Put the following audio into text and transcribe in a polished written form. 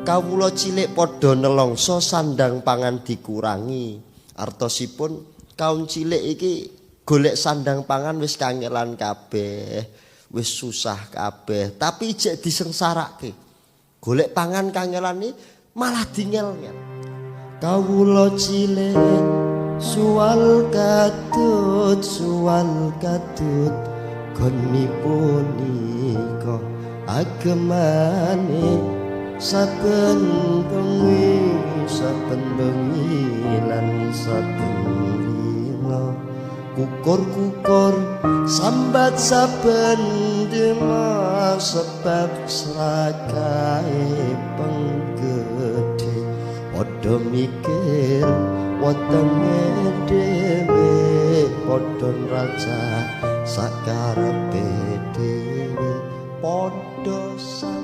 Kawula cilik padha nelongso sandang pangan dikurangi. Artosipun kaum cilik iki golek sandang pangan wis kangelan kabeh, wis susah kabeh, tapi ijek disengsarake. Golek pangan kangelan iki malah dingel-ngel. Kawula cilik suwal katut, suwal katut gonipun nika agemane saben bengi lan saben dina, kukur-kukur sambat saben dina sebab srakae penggede, padha mikir wetenge dhewe, padha nracah sakarepe dhewe, padha.